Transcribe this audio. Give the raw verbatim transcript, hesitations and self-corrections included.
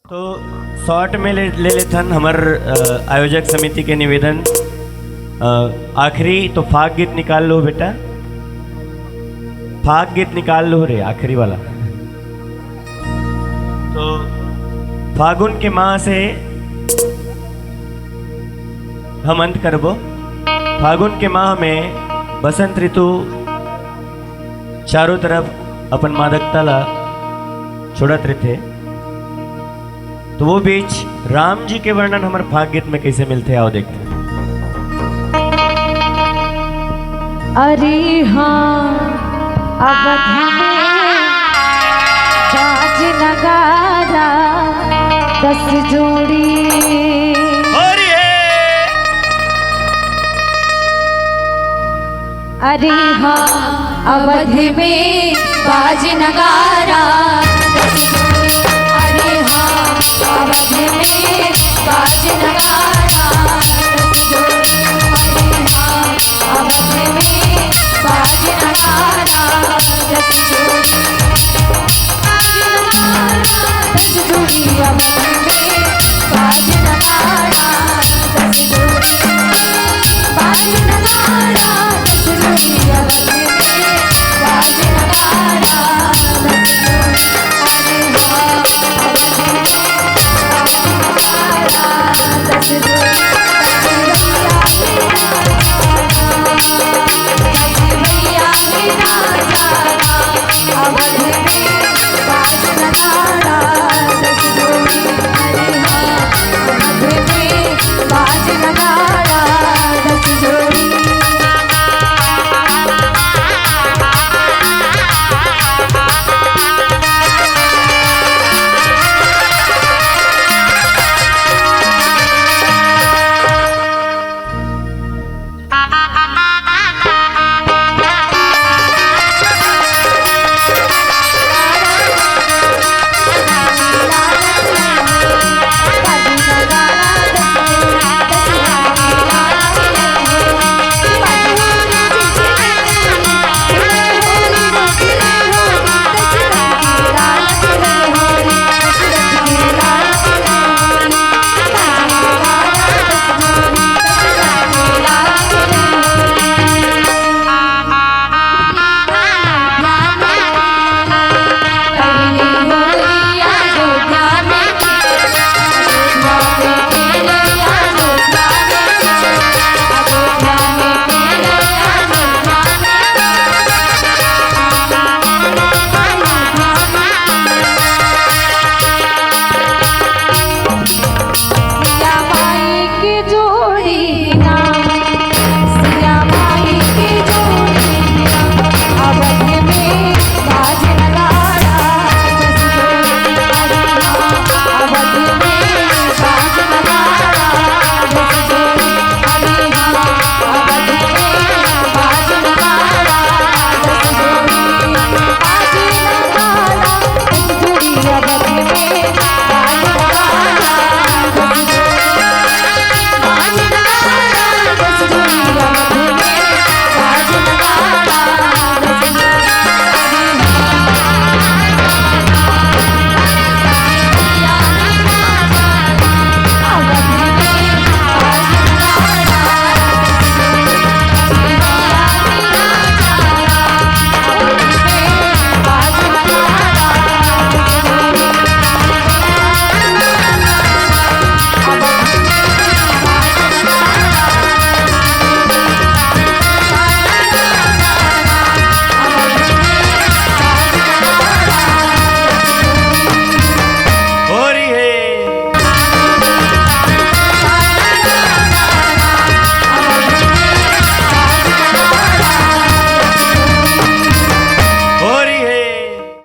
तो शॉर्ट में ले, ले लेथन हमर अ, आयोजक समिति के निवेदन। अ, आखिरी तो फाग गीत निकाल लो बेटा, फाग गीत निकाल लो रे, आखिरी वाला। तो फागुन के माह से हम अंत करबो। फागुन के माह में बसंत ऋतु चारों तरफ अपन मादकता ला छोड़त रहिथे। तो वो बीच राम जी के वर्णन हमर फाग गीत में कैसे मिलथे, आओ देखते हैं। अरे हाँ, अवध में बाज नगारा दस जोड़ी। अरे हाँ, अवध में बाज नगारा